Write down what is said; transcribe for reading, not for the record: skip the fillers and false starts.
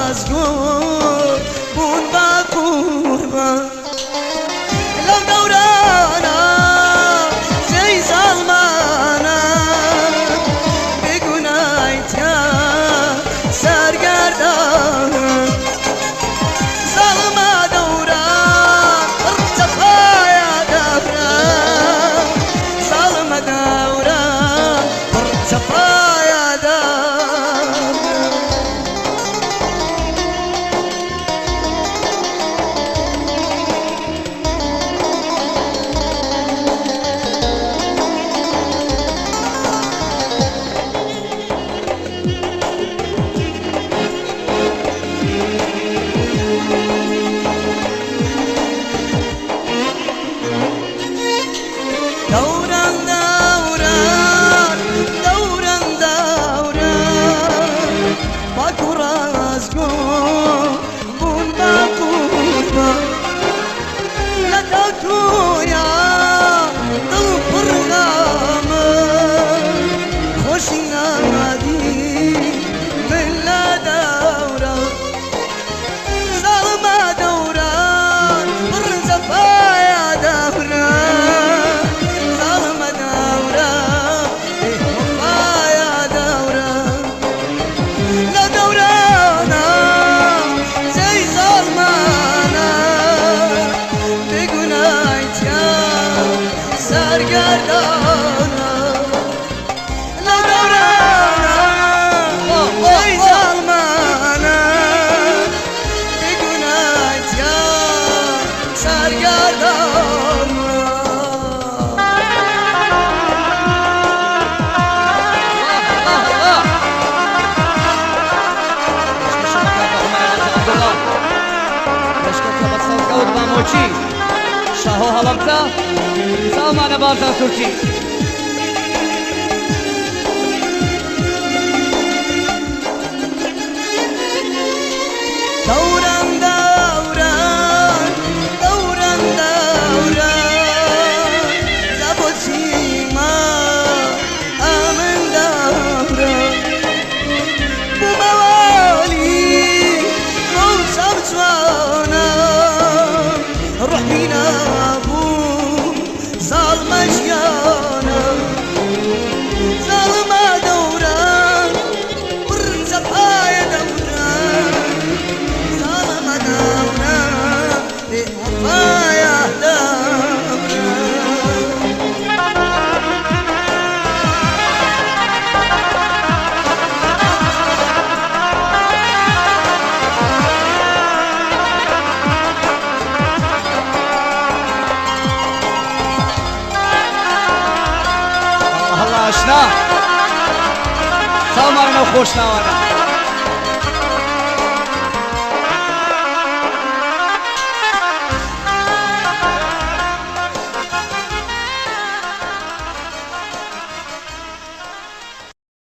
ڕاستگۆ بوون بە قوربان لەو دەورانە جێی زاڵمانە بێگونای تیا سەرگەردانە زاڵمە دەوران پڕ جەفایە دەوران زاڵمە دەوران پڕ جەفایە دەوران. دەوران دەوران دەوران دەوران پاک و ڕاستگۆ بوون بە قوربان لە تاوتویا دڵ پڕ غەمە خۆشی نادی من لە دەوران زاڵمە دەوران پڕ جەفایە دەوران زاڵمە دەوران بێ وەفایە دەوران لە دەورانا جێی زاڵمانە بێگونای تیا سەرگەردانە لە دەورانا جێی زاڵمانە بێگونای تیا سەرگەردانە. الله عەبدوڵڵا پێشکەوتە بە سەرکەوت مامۆچی شاهۆ هەڵەبجە ساڵمانە بارزان سورچی. دەوران دەوران دەوران دەوران جا بۆچی ما ئەمن دەوران بوومە والی بەو چاو جوانە ڕۆحی نابوو زاڵمە ژیانە زاڵمە دەوران پڕ جەفایە دەوران زاڵمە دەوران بێ وەفایە دەوران. هەڵا ئاشنا ساڵمانە ناو خۆشناوانە.